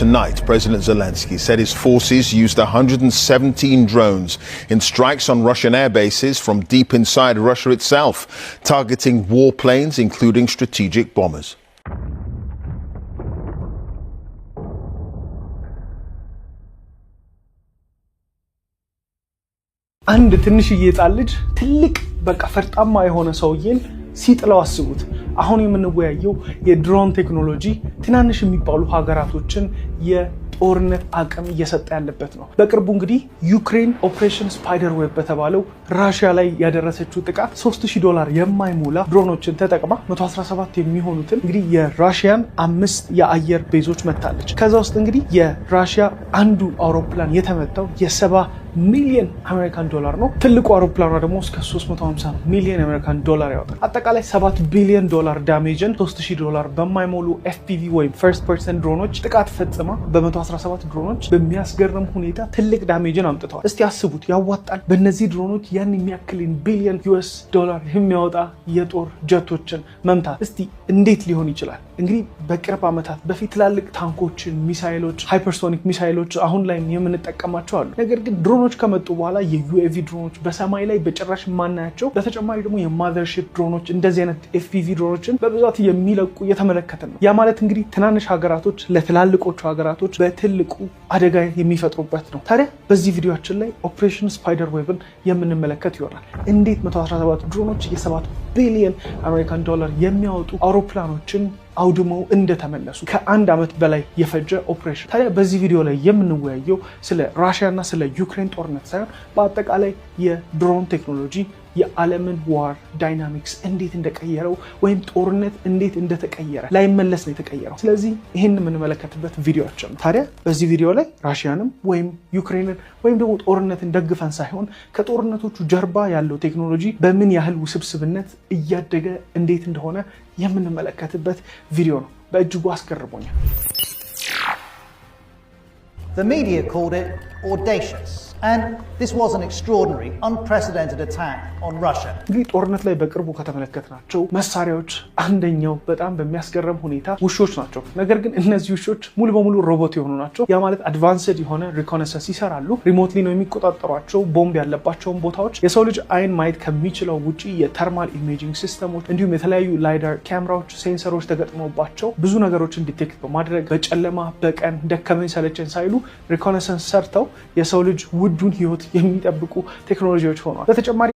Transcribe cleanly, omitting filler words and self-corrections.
Tonight, President Zelensky said his forces used 117 drones in strikes on Russian air bases from deep inside Russia itself, targeting warplanes, including strategic bombers. አንድ ትንሽዬ ህፃን ልጅ ትልቅ በቃ ፈርጣማ የሆነ ሰውዬን ሲጥለው አስቡት። አሁን የምንወያየው የድሮን ቴክኖሎጂ ትናንሽ የሚባሉ ሀገራቶችን የጦርነት አቅም እየሰጠ ያለበት ነው። በቅርቡ እንግዲህ ዩክሬን Operation Spider Web በተባለው ራሽያ ላይ ያደረሰችው ጥቃት 3000 ዶላር የማይሞላ ድሮኖችን ተጠቅማ 117 የሚሆኑትን እንግዲህ የራሽያን አምስት የአየር base ኦች መታለች። ከዛ ውስጥ እንግዲህ የራሽያ አንዱ አውሮፕላን የተመታው የ70 ሚሊዮን አሜሪካን ዶላር ነው። ትልቁ አውሮፕላኗ ደግሞ እስከ 350 ሚሊዮን አሜሪካን ዶላር ያወጣል። አጠቃላይ 7 ቢሊዮን ዶላር damage ን 3000 ዶላር በማይሞሉ FPV ወይም first person ድሮኖች ጥቃት ፈጽማ በ117 ድሮኖች በሚያስገርም ሁኔታ ትልቅ damage ን አምጥተዋል። እስቲ አስቡት፣ ያዋጣል? በእነዚህ ድሮኖች ያን የሚያክልን ቢሊዮን US ዶላር የሚያወጣ የጦር ጀቶችን መምታት እስቲ እንዴት ሊሆን ይችላል? እንግዲህ በቅርብ ዓመታት በፊት ትላልቅ ታንኮችን፣ ሚሳይሎች፣ hypersonic ሚሳይሎች አሁን ላይ የምንጠቀማቸው አሉ። ነገር ግን ድሮኖች ከመጡ በኋላ የ UAV ድሮኖች በሰማይ ላይ በጭራሽ የማናያቸው፣ በተጨማሪ ደግሞ የ mothership ድሮኖች እንደዚህ አይነት FPV ድሮኖችን በብዛት የሚለቁ እየተመለከትን ነው። ያ ማለት እንግዲህ ትናንሽ ሀገራቶች ለትላልቆቹ ሀገራቶች በትልቁ አደጋ የሚፈጥሩበት ነው። ታዲያ በዚህ ቪዲዮአችን ላይ Operation Spider Web ን የምንመለከት ይሆናል። እንዴት 117 ድሮኖች የ7 ቢሊዮን አሜሪካን ዶላር የሚያወጡ አውሮፕላኖችን አውድመው እንደተመለሱ፣ ከአንድ ዓመት በላይ የፈጀ ኦፕሬሽን። ታዲያ በዚህ ቪዲዮ ላይ የምንወያየው ስለ ራሽያ እና ስለ ዩክሬን ጦርነት ሳይሆን በአጠቃላይ የድሮን ቴክኖሎጂ የዓለምን war dynamics እንዴት እንደቀየረው ወይም ጦርነት እንዴት እንደተቀየረ፣ ላይመለስ ነው የተቀየረው። ስለዚህ ይህን የምንመለከትበት ቪዲዮአችን ነው። ታዲያ በዚህ ቪዲዮ ላይ ራሽያንም ወይም ዩክሬንን ወይም ደግሞ ጦርነትን ደግፈን ሳይሆን ከጦርነቶቹ ጀርባ ያለው ቴክኖሎጂ በምን ያህል ውስብስብነት እያደገ እንዴት እንደሆነ የምንመለከትበት ቪዲዮ ነው። በእጅጉ አስገርሞኛል። The media called it audacious, and this was an extraordinary, unprecedented attack on Russia. እንግዲህ ጦርነት ላይ በቅርቡ ከተመለከትናቸው መሳሪያዎች አንደኛው በጣም በሚያስገርም ሁኔታ ውሾች ናቸው። ነገር ግን እነዚህ ውሾች ሙሉ በሙሉ ሮቦት የሆኑ ናቸው። ያ ማለት advanced የሆነ reconnaissance ይሰራሉ። Remotely ነው የሚቆጣጠሯቸው። ቦምብ ያለባቸውን ቦታዎች የሰው ልጅ አይን ማየት ከሚችለው ውጪ የ thermal imaging system ኦች እንዲሁም የተለያዩ LiDAR ካሜራዎች፣ sensor ኦች ተገጥመውባቸው ብዙ ነገሮችን detect በማድረግ በጨለማ በቀን ደከመኝ ሰለቸኝ ሳይሉ reconnaissance ሰርተው የሰው ልጅ ውዱን ህይወት የሚጠብቁ ቴክኖሎጂዎች ሆነዋል። በተጨማሪ